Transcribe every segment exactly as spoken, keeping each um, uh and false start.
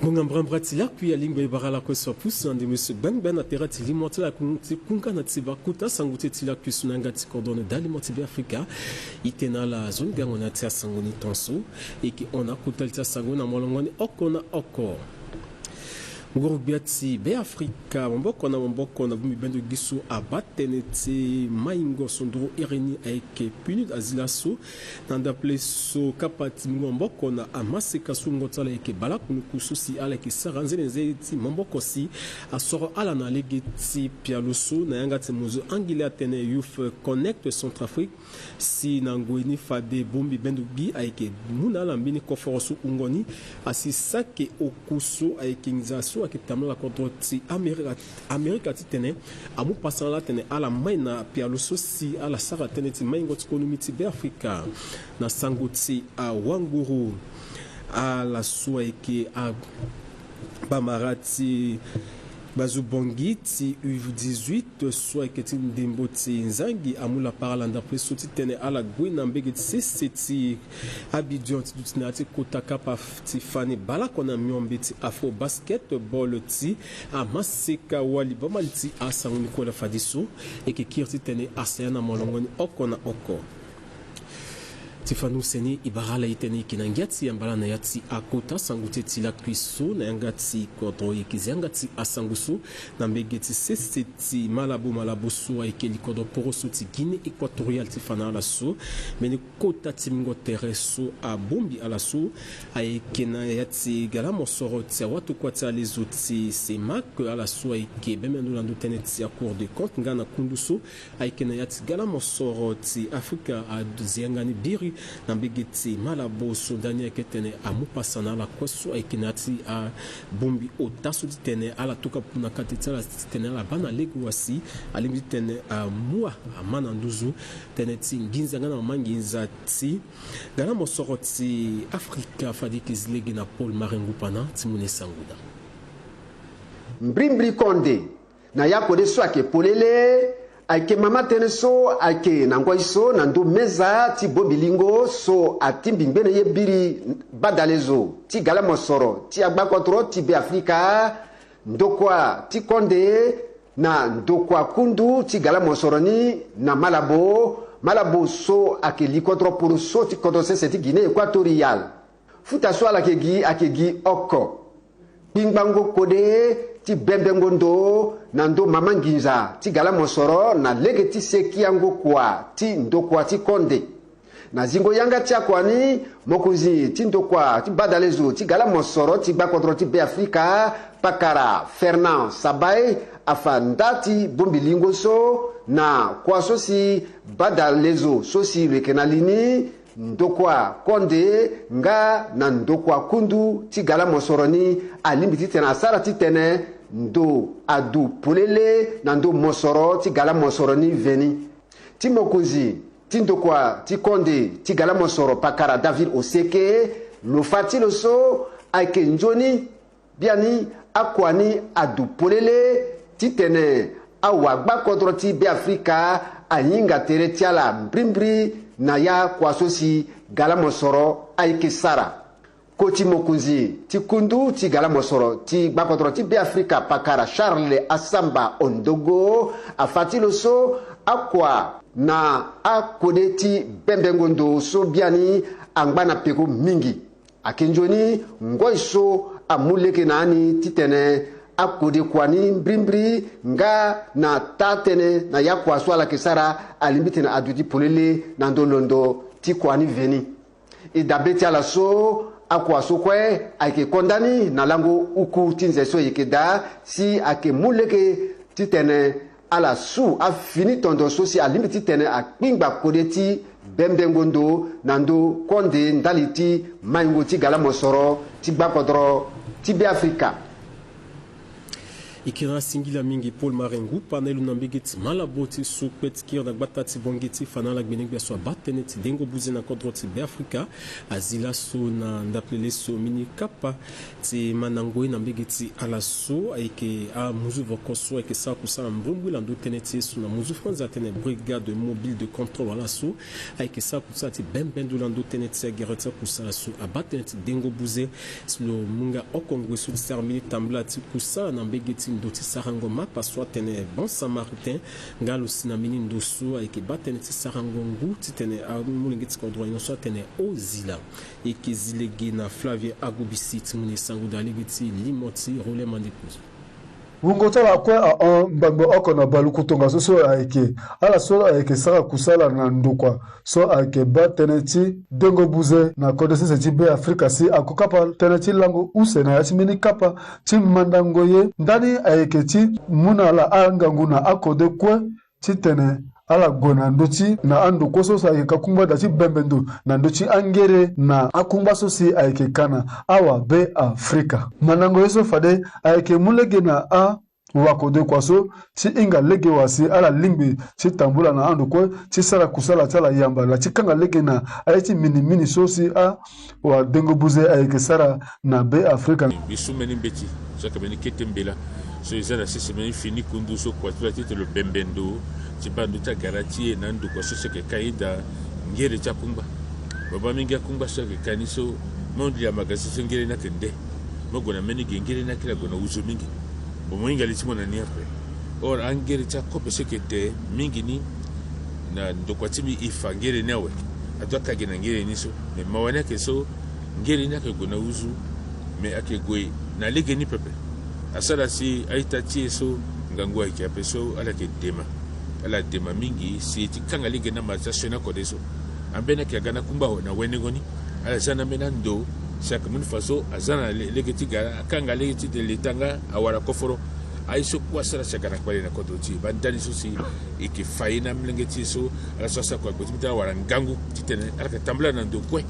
Ngonga mbrambra ti lakui alingbi e bara lakue so apusu na ndembe so gbengbe na tere ti limo ti lakui ti kunga na ti ba kota sango ti e ti lakui so na yanga ti kodro na dalimo ti Beafrika. E tene na ala zo ni gango na ya ti asango ni tongaso. E yeke hon na akota li ti asango na molongo ni oko na oko. Nguru-gbia ti Beafrika maboko na maboko na bongbi bendo gi so abaa tënë ti maingo so nduru iri ni ayeke PNUD azi laso. Na ndapele so kapa ti mungo maboko na amaseka so wungo ti ala ayeke baleoko luku so si ala yeke sara nzene nzene ti maboko si asoro ala na lege ti pialo so na yanga ti mozo angele atene Youth Connect Centrafrique. Si na ngoi ni fade bongbi bendo gi ayeke mu na ala mbeni koforo so wungo ni asi sake oku so ayeke nginza so ayeke tambula kodro ti Amerika, Amerika titene amu pasa na ala atene ala mai na pialo so si ala sara tënë ti maingo ti konomi ti Beafrika. Na sango ti awanguru, ala so ayeke a bamara ti bazu bongi ti U dix-huit so ayeke ti ndembo ti nzangi amu lapara ala ndapre so titene ala gue na mbege ti sese ti Abidjan ti duti na ya ti kota kapa ti fani baleoko na miombe ti Afro Basketball ti amaseka wali bamali ti asango ni kue la fadeso. E yeke kiri titene asaya na molongo ni oko na oko. Ti fani use ni e bara ala e tene e yeke na ngia ti yamba ala na ya ti akota sango ti e ti lakui so na yanga ti kodro. E yeke zi yanga ti asango so na mbege ti sese ti Malabo, Malabo so ayeke likodro poroso ti Guinée Équatoriale ti fa na ala so. Mbeni kota ti mungo tere so abongbi ala so ayeke na ya ti gala mosoro ti awatokua ti alezo ti CEMAC, ala so ayeke bembe na ndo na ndo tënë ti aCour des Comptes nga na kundu so ayeke na ya ti gala mosoro ti Afrika azi yanga ni biri na mbege ti Malabo so ndani ayeke tene amu pasa na ala kue so ayeke na ya ti abongbi ota so titene ala toka pu na kate ti ala titene ala baa na lege wa si alingbi titene amu ama na nduzu tënë ti nginza nga na mama nginza ti gala mosoro ti Afrika. Fade e yeke zi lege na Paul Marengo Pana ti mu na e sango daa. Mbrimbri konde na ya kode so ayeke polele ayeke mama tënë so ayeke na ngoi so na ndö meza ti bongbi lingo so atingbi ngbene ye biri badalezo ti gala mosoro ti agbakodro ti Beafrika, ndokua ti konde na ndokua kundu ti gala mosoro ni na Malabo. Malabo so ayeke likodro poroso ti kodro sese ti Guinée Équatoriale. Futa so ala yeke gi ayeke gi oko. Kpingbango kode ti bembengo ndo na ndö mama nginza ti gala mosoro na lege ti sekiango kua ti ndokua ti konde. Na zingo yanga ti akua ni, mokonzi ti ndokua ti badalezo ti gala mosoro ti gbakodro ti Beafrika, pakara Fernand Sabai, afa nda ti bongbi lingo so na kua so si badalezo so si lo yeke na li ni, ndokua konde nga na ndokua kundu ti gala mosoro ni alingbi titene asara titene ndo adu polele na ndö mosoro ti gala mosoro ni veni. Ti mokonzi ti ndokua ti konde ti gala mosoro pakara David Oseke, lo fa ti lo so ayeke nzoni biani akua ni adu polele titene awagbaa kodro ti Beafrika ahinga tere ti ala mbrimbri na ya kua so si gala mosoro ayeke sara. Koti mokonzi ti kundu ti gala mosoro ti gbakodro ti Beafrika pakara Charles Asamba Ondogo afa ti lo so akua na akode ti bembengo ndo so biani angba na peko mingi. Ayeke nzoni ngoi so amu lege na ani titene akode kua ni mbrimbri nga na taa tënë na ya kua so ala yeke sara alingbi titene aduti polele na ndö londo ti kua ni veni. E dabe ti ala so akua so kue ayeke konda ni na lango uku ti nze so e yeke daa si ayeke mu lege titene ala su afini tondo so si alingbi titene akpingba kode ti bembengo ndo na ndö konde ndali ti maingo ti gala mosoro ti gbakodro ti Beafrika. E kiri na singila mingi Paul Marengu pa na e lo na mbege ti malabo ti so kpe ti kiri na gbata ti Bangui ti fa na ala gbenegbia so abaa tënë ti dengo buze na kodro ti Beafrika. Azi laso na ndapelele so mbeni kapa ti mandango ye na mbege ti ala so ayeke amuzu voko so ayeke sara kusala mbrimbri na ndö tënë ti e so na muzu franzi atene Brigade Mobile de Contrôle wala so ayeke sara kusala ti bembe ndo na ndö tënë ti agere ti akusala so abaa tënë ti dengo buze. Si lo mu nga oko ngoi so ti sara mbeni tambula ti kusala na mbege ti ndo ti sarango mapa so atene Bon Samaritain, nga lo si na mbeni ndo so ayeke baa tënë ti sarango ngu titene amolenge ti kodro nyen so atene Ozila. E yeke zi lege na Flavien Agobisi ti mu na e sango daa lege ti limo ti Rolet Mandepozo. Wungo ti ala kue ahon ngbangbo oko na baluku tongaso so ayeke ala so ayeke sara kusala na ndokua so ayeke baa tënë ti dengo buze na kodro sese ti Beafrika si ako kapa tënë ti lango use na ya ti mbeni kapa ti mandango ye ndani ayeke ti mu na ala angangu na akode kue titene ala gue na ndö ti na ando kue so si ayeke ka kungba daa ti bembe ndo na ndö ti angere na akungba so si ayeke ka na awabeafrika. Mandango ye so fade ayeke mu lege na awakode kua so ti hinga lege wa si ala lingbi ti tambula na ando kue ti sara kusala ti ala yamba laa ti kanga lege na aye ti minimini so si a wa dengo buze ayeke sara na Beafrika. Mbi su mbeni mbeti so ayeke mbeni kete mbela so e za na sese mbeni fini kundu so kua ti lo titene lo bembe ndo ti baa ndo ti agara ti e na ando kua so si ayeke ka ye daa ngere ti akungba. Babâ mingi akungba so ayeke ka ni so mo lia magasin so ngere ni ayeke nde. Mo gue na mbeni ge ngere ni akiri ague na uzu mingi. Bon, mo hinga li ti mo na ni ape. Or angere ti akobe so ayeke te mingi ni na ndokua ti mbi e fa ngere ni awe. Ato aka gi na ngere ni so. Me mawa ni ayeke so ngere ni ayeke gue na uzu. Me ayeke gue na legeni pepe. Asara si a-ita ti e so ngangu ayeke ape so ala yeke dema. Ala dema mingi si e ti kanga lege na ma ti asioni akode so. Ambeni ayeke aga na kungba awe na wendengo ni. Ala za na ambeni ando si ayeke mu ni fa so aza na le- lege ti ga akanga lege ti de leta nga awara koforo. Aye so kue asara si aga na kpale na kodro ti e baa ndani so si e yeke fa ye na amolenge ti e so ala so asara kua gbe ti mbi ti ala wara ngangu titene ala yeke tambula na ndo kue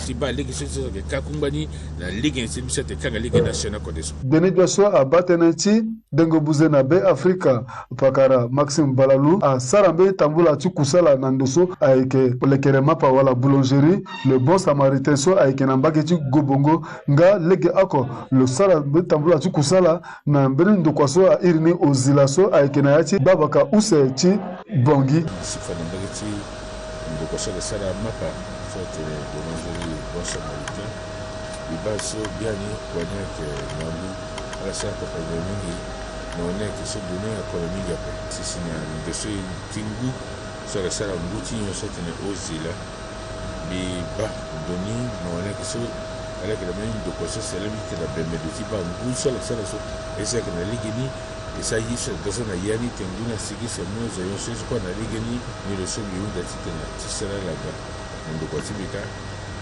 ti baa lege so ti so ayeke ka kungba ni na lege ni ti mbi so ayeke kanga lege na asioni akode so. Gbene gbia so abaa tënë ti dengo buze na Beafrika pakara Maxime Balalu asara mbeni tambula ti kusala na ndo so ayeke lekere mapa wala boulangerie Le Bon Samaritain so ayeke na mbage ti Gobongo nga lege oko lo sara mbeni tambula ti kusala na mbeni ndokua so a iri ni Ozila so ayeke na ya ti gbabaka use ti Bangui. Si fa na mbage ti ndokua so ayeke sara mapa so atene boulangerie Bon Samaritain. Mbi baa so biani kua ni ayeke ngangu. Ala sara pepe mingi. Na wana ayeke so ndo ni ayeke olo mingi ape. Si si na ndo so e ti ngu so ayeke sara ngu ti nyon so atene Ozila. Mbi baa ndo ni na wana ayeke so ala yeke na mbeni ndokua so si ala mbi tene na bembe ndo ti baa ngu so ala sara so. Aye so ayeke na legeni. E sara ye so ayeke ga so na ya ni tene ngu ni asigi si amu zo nyon so ye so kue na legeni. Ni lo so mbi hunda titene ti sara ala ga na ndokua ti mbi kâ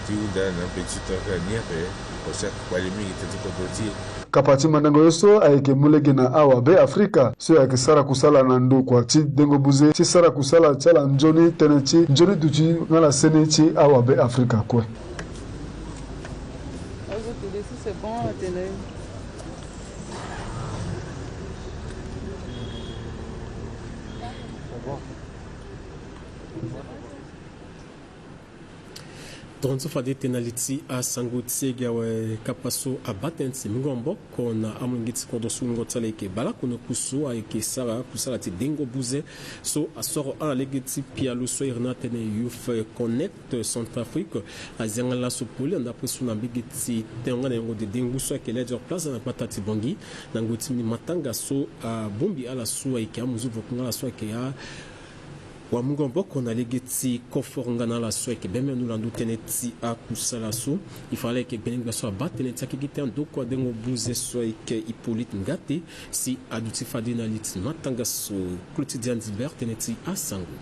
ti hunda ala na mbeti so tara kâ ni ape. Ndokua so ayeke kpale mingi tënë ti kodro ti e. Kapa ti mandango ye so ayeke mu lege na awabeafrika so ayeke sara kusala na ndokua ti dengo buze ti sara kusala ti ala nzoni tënë ti nzoni duti nga na seni ti awabeafrika kue. Tongaso fade e tene na li ti asango ti e ge awe, kapa so abaa tënë ti mingo maboko na amolenge ti kodro so wungo ti ala ayeke bale oko na oku so ayeke sara kusala ti dengo buze so asoro ala lege ti pialo so a iri ni atene Youth Connect Centrafrique. Azi yanga laso poli na ndapre so na mbege ti tengo nga na yongo dede ngu so ayeke Leader Plaza na gbata ti Bangui na ngoi ti mbeni matanga so abongbi ala so ayeke amuzu voko nga ala so ayeke a Wamungo maboko na lege ti koforo nga na ala so ayeke bembe ndo na ndö tënë ti akusala so. E fa ala yeke gbene gbia so abaa tënë ti akeke ti andokua dengo buze so ayeke Hippolyte Ngate si aduti fade na li ti matanga so. Clotilde Andibert tënë ti asango.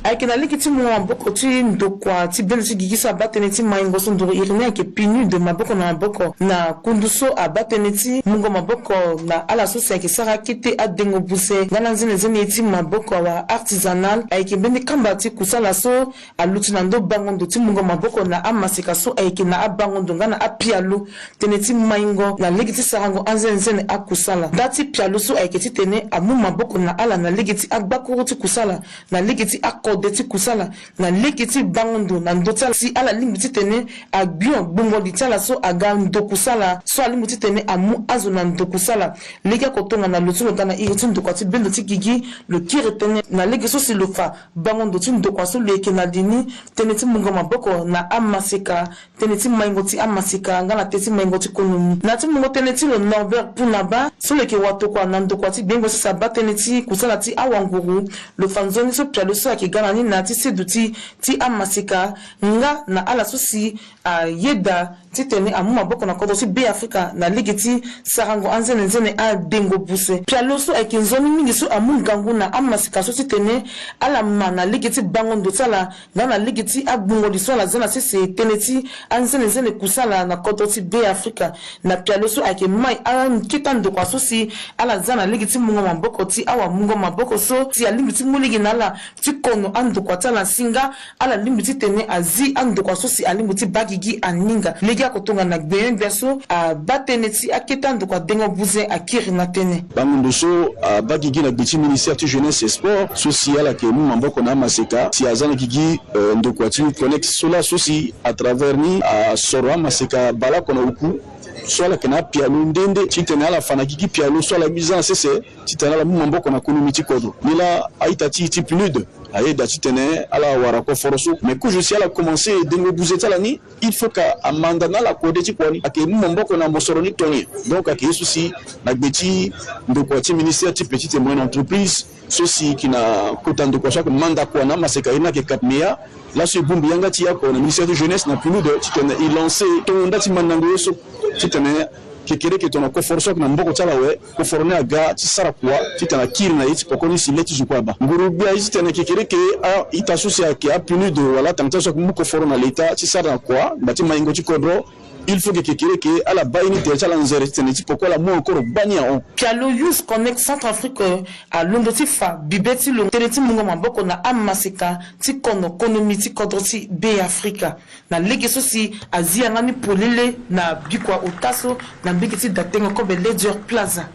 Ayeke na lege ti mungo maboko ti ndokua ti bendo ti gigi so abaa tënë ti maingo so nduru iri ni ayeke PNUD maboko na maboko na kundu so abaa tënë ti mungo maboko na ala so si ayeke sara akete adengo buze nga na nzenenzene ye ti maboko awa artisanal. Ayeke mbeni kamba ti kusala so aluti na ndö bango ndo ti mungo maboko na amaseka so ayeke na abango ndo nga na apialo tënë ti maingo na lege ti sarango anzenenzene akusala. Nda ti pialo so ayeke titene amu maboko na ala na lege ti agbakuru ti kusala, na lege ti akode ti kusala, na lege ti bango ndo na ndö ti ala si ala lingbi titene agbio gbungo li ti ala so aga ndo kusala so alingbi titene amu azo na ndo kusala. Lege oko tongana lo ti lo ga na iri ti ndokua ti bendo ti gigi, lo kiri tënë na lege so si lo fa bango ndo ti ndokua so lo yeke na li ni, tënë ti mungo maboko na amaseka, tënë ti maingo ti amaseka nga na tënë ti maingo ti konomi. Na ti mungo tënë ti lo Norbert Punaba so lo yeke watokua na ndokua ti gbengo so si abaa tënë ti kusala ti awanguru, lo fa nzoni so pialo so ayeke ga na ni na ya ti seduti ti amaseka nga na ala so si ayeda titene amu maboko na kodro ti Beafrika na lege ti sarango anzenenzene adengo buze. Pialo so ayeke nzoni mingi so amu ngangu na amaseka so titene ala ma na lege ti bango ndo ti ala nga na lege ti agbungo li so ala za na sese tënë ti anzenenzene kusala na kodro ti Beafrika. Na pialo so ayeke mai akete andokua so si ala za na lege ti mungo maboko ti awamungo maboko so si alingbi ti mu lege na ala ti kono andokua ti ala si nga ala lingbi titene azi andokua so si alingbi ti baa gigi aninga. Lege oko tongana gbengbia so abaa tënë ti akete andokua dengo buze akiri na tënë. Bango ndo so abaa gigi na gbe ti ministère ti jeunesse et sport so si ala yeke mu maboko na amaseka si aza na gigi, euh, ndokua ti Connect so laa so si à travers ni asoro amaseka baleoko na oku so ala yeke na apialo nde nde titene ala fa na gigi pialo so ala za na sese titene ala mu maboko na konomi ti kodro. Ni laa a-ita ti, ti PNUD ayeda titene ala wara koforo so. Mais kozo si ala commencé dengo buze ti ala ni, il faut que amanda na ala kode ti kua ni ayeke mu maboko na mosoro ni tongana nyen. Donc ayeke ye so si na gbe ti ndokua ti ministère ti petite et moyenne entreprise so si yeke na kota ndokua so ayeke manda kua na amaseka ye ni ayeke CAPMEA. Laso e bongbi yanga ti e oko na ministère ti jeunesse na PNUD titene e lancer tongo nda ti mandango ye so titene kekereke tongana koforo so ayeke na maboko ti ala awe, koforo ni aga ti sara kua titene akiri na ye ti poko ni si le ti zo kue abaa. Nguru-gbia aye titene kekereke a-ita so si ayeke a-PNUD wala atanga ti ala so ayeke mu koforo na leta ti sara na kua ngba ti maingo ti kodro. Il faut que kekereke ala baa ye ni tere ti ala nzere titene ti poko ala mu encore gbani ahon. Pialo Youth Connect Centrafrique alondo ti fa bibe ti lo tënë ti mungo maboko na amaseka ti kono konomi ti kodro ti Beafrika. Na lege so si azi yanga ni polele na bikua ota so na mbege ti datengo kobe Ledger Plaza.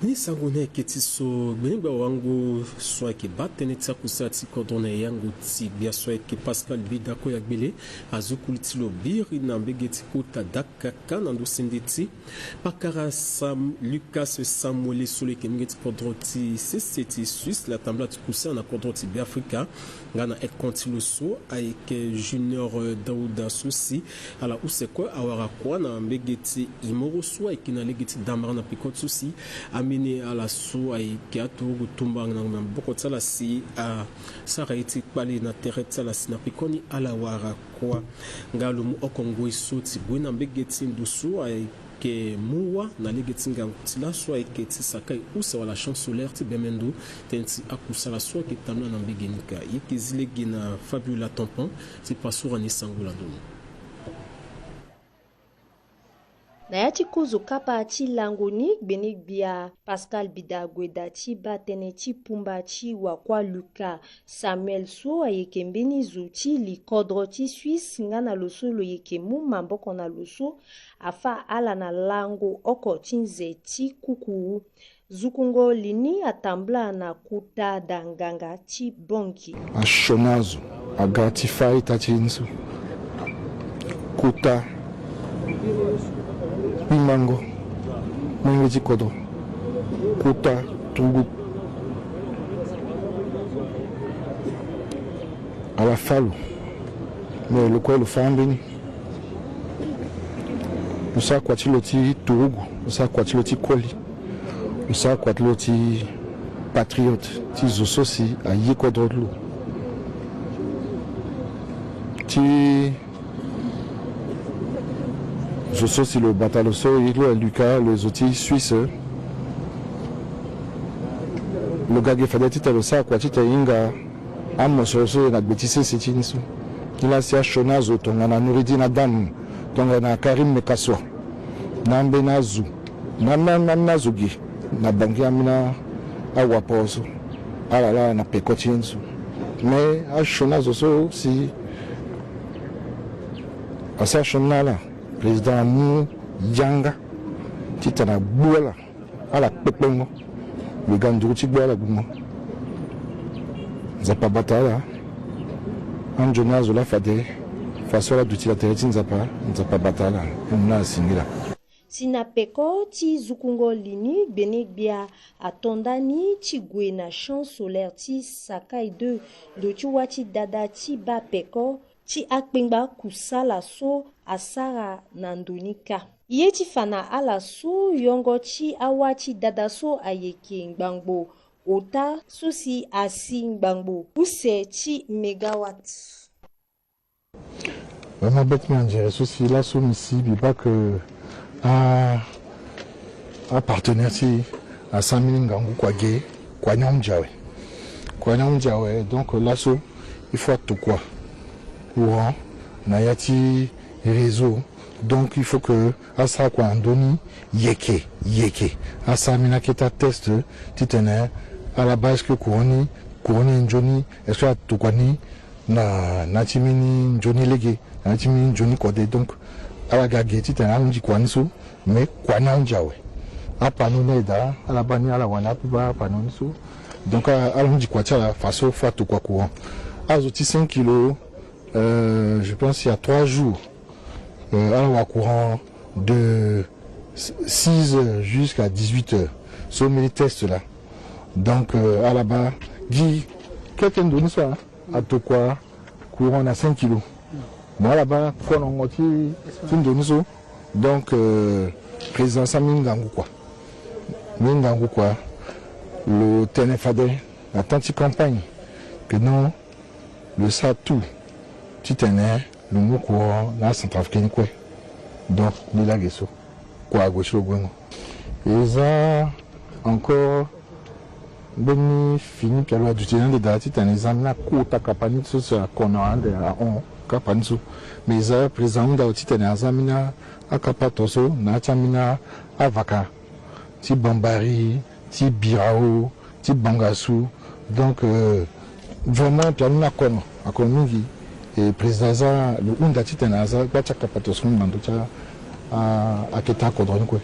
Ni sango ni ayeke ti so gbenegbe awango so ayeke baa tënë ti akusala ti kodro na eyango ti gbia so ayeke Pascal Bida Koyagbele azo kuli ti lo biri na mbege ti kota dakaka na ndo sende ti Pakara Sam, Lucas Samuel so lo yeke mingi ti kodro ti sese ti Suisse la tambula ti kusala na kodro ti Beafrika. Nga na ekan ti lo so ayeke Junior, eh, Dauda so si ala use kue awara kua na mbege ti Imoro so ayeke na lege ti Damara na peko ti so si ambeni ala so ayeke aturugu tumba na maboko ti ala si asara ye ti kpale na tere ti ala si na pekoni ala wara kua. Nga lo mu oko ngoi so ti gue na mbege ti ndo so ayeke ke mu wâ na lege ti ngangu ti laso ayeke ti sakai use wala champ solaire ti bemendo. Tënë ti akusala so ayeke tambula na mbege ni ka. Ye yeke zi lege na Fabiola Tampon ti pasura ni sango lando ni. Na ya ti kozo kapa ti lango ni, gbenegbia Pascal Bida Gueda ti baa tënë ti pumba ti wakua Lucas Samuel so ayeke mbeni zo ti li kodro ti Suisse nga na lo so lo yeke mu maboko na lo so afâ ala na lango oko ti nze ti kuku. Zukungo li ni atambula na kota da nganga ti Bangui. Asioni azo aga ti fâ ita ti ye ni so. Kota kpimango, molenge ti kodro, kota turugu. Ala fâ lo. Me lo kue lo fâ ambeni. Lo sara kua ti lo ti turugu, lo sara kua ti lo ti koli, lo sara kua ti lo ti patriote, ti zo so si aye kodro ti lo. Ti Zo so si lo bata lo so, e lo Lucas, lo zo ti Suisse. Lo ga ge fade titene lo sara kua titene e hinga amosoro so e na gbe ti sese ti ni so. Ni laa si asioni azo tongana Noureddine Adam, tongana Karim Mekassoua, na ambeni azo, na ambeni azo ge na Bangui, ambeni awaporo so, ala laa na peko ti ye ni so. Me asioni azo so si asara sioni na ala, président amu yanga titene agbu ala, ala kpekpengo. Lo ga nduru ti gbu ala gbungo. Nzapa abata ala. Anzoni azo laa fade, faso ala duti na tere ti Nzapa, Nzapa abata ala. Amu na ala singila. Si na peko ti zukungo li ni, gbene-gbia ato nda ni ti gue na champ solaire ti Sakai deux, ndo ti wâ ti dada ti baa peko ti akpengba kusala so asara na ndo ni kâ. Ye ti fa na ala so, yongo ti awâ ti dada so ayeke ngbangbo ota so si asi ngbangbo use ti mégawatt. Vraiment, bê ti mbi anzere so si laso mbi si mbi baa ke a, apartenaire ti e asara mbeni ngangu kua ge, kua ni ahunzi awe. Kua ni ahunzi awe, donc laso il faut atokua courant na ya ti réseau. Donc il faut que asara kua na ndö ni yeke yeke. Asara mbeni akete atest titene ala baa est-ce que courant ni, courant ni e nzoni, est-ce que atokua ni na, na ya ti mbeni nzoni lege, na ya ti mbeni nzoni kode. Donc ala ga ge titene ahunzi kua ni so, mais kua ni ahunzi awe. Apanneau ni aye daa, ala baa ni, ala wara ni ape baa apanneau ni so. Donc a, ala hunzi kua ti ala faso fo atokua courant. Azo ti cinq kilos, euh, je pense il y a trois jours, euh, ala wara courant de six heures jusqu'à dix-huit heures. So mbeni test laa. Donc euh, ala baa gi kete ndo ni so, hein, atokua courant na cinq kilos. Mo ala baa konongo ti, ti ndo ni so. Donc euh, président asara mbeni ngangu kua. Mbeni ngangu kua. Lo tene fade na temps ti campagne ke non, lo sara tout titene lo mu courant na acentrafricain ni kue. Donc ni laa ge so. Kua ague ti lo guengo. E za encore mbeni fini pialo aduti na ande daa titene e za mbeni akota kapa ni so si akono ande ahon kapa ni so. Mais e za président ahunda awe titene a za mbeni akapa to so na ya ti ambeni avaka ti Bambari, ti Birao, ti Bangassou. Donc euh, vraiment pialo ni akono, akono mingi. E président aza lo hunda titene aza gba ti akapa to so na ndö ti a, a, akete akodro ni kue.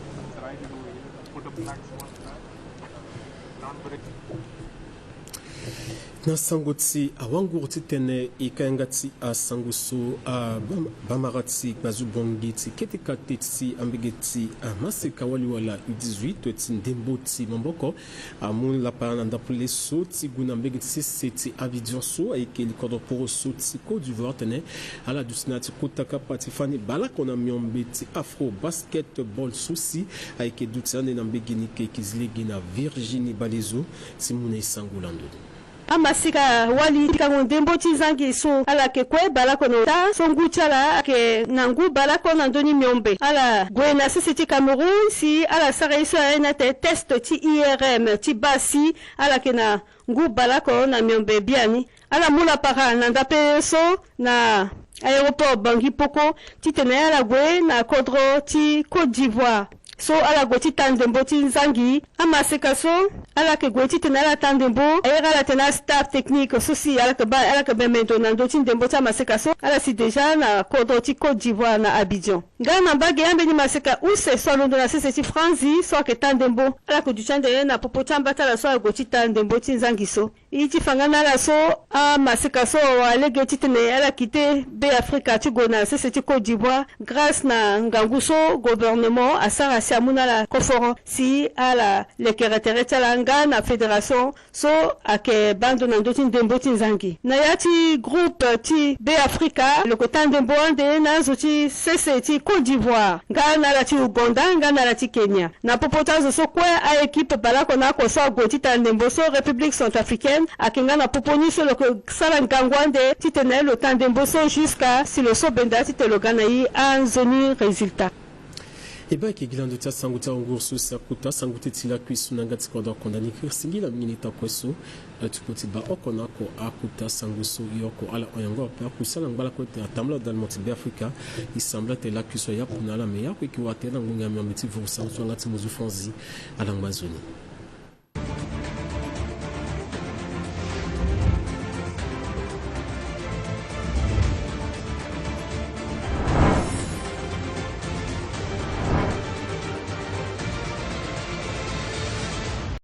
Na sango ti awanguru ti tene, e ka yanga ti asango so, a, bam-, bamara ti gbazu bongi ti kete kate ti ambege ti amaseka wali wala U dix-huit ti ndembo ti maboko amu lapa na ndapule so ti gue na mbege ti sese ti Abidjan so ayeke likodro poro so ti Côte d'Ivoire tene ala duti na ya ti kota kapa ti fani bale oko na miombe ti Afro Basketball so si ayeke duti ande na mbege ni, e yeke zi lege na Virginie Balezo ti mu na e sango lando ni. Amaseka wali ti kango ndembo ti zangi so ala yeke kue bale oko na ota so ngu ti ala ayeke na ngu bale oko na ndö ni miombe. Ala gue na sese ti Cameroun si ala sara ye so aye na ete test ti I R M ti baa si ala yeke na ngu bale oko na miombe biani. Ala mu lapara na ndapele so na aéroport Bangui Poko titene ala gue na kodro ti Côte d'Ivoire so ala gue ti taa ndembo ti zangi. Amaseka so ala yeke gue titene ala taa ndembo, ayere ala tene astaff technique so si ala yeke baa, ala yeke bembe ndo na ndö ti ndembo ti amaseka so, ala si déjà na kodro ti Côte d'Ivoire na Abidjan. Nga na mbage ambeni maseka use so alondo na sese ti Franzi so ayeke taa ndembo, ala yeke duti ande na popo ti amba ti ala so ague ti taa ndembo ti zangi so. E ti fa nga na ala so amaseka so awara lege titene ala kite Be Afrika ti gue na sese ti Côte d'Ivoire grâce na ngangu so gouvernement asara si amu na ala koforo si ala lekere tere ti ala nga na fédération so ayeke baa ndo na ndö ti ndembo ti zangi. Na ya ti groupe ti Be Afrika lo yeke taa ndembo ande na azo ti sese ti Côte d'Ivoire nga na ala ti Ouganda nga na ala ti Kenya. Na popo ti azo so kue a-équipe bale oko na oko so ague ti taa ndembo so République centrafricaine ayeke nga na popo ni so lo yeke sara ngangu ande titene lo taa ndembo so jusqu'à si lo so benda titene lo ga na e anzoni résultat. E baa ayeke gi lando ti asango ti awango so si akota asango ti ti lakui so na yanga ti kodro akonda ni kiri singila mingi ni ta kue so. Ti koti baa oko na oko akota asango so e oko ala hon-yango ape akusala ngba lakue ete atambula dal moti be afrika. E sambela ete lakui so ayapu na ala me e oko e ke wara tere na ngbongi amiambe ti vuru sango so yanga ti muzu fanzi. Ala ngba nzoni.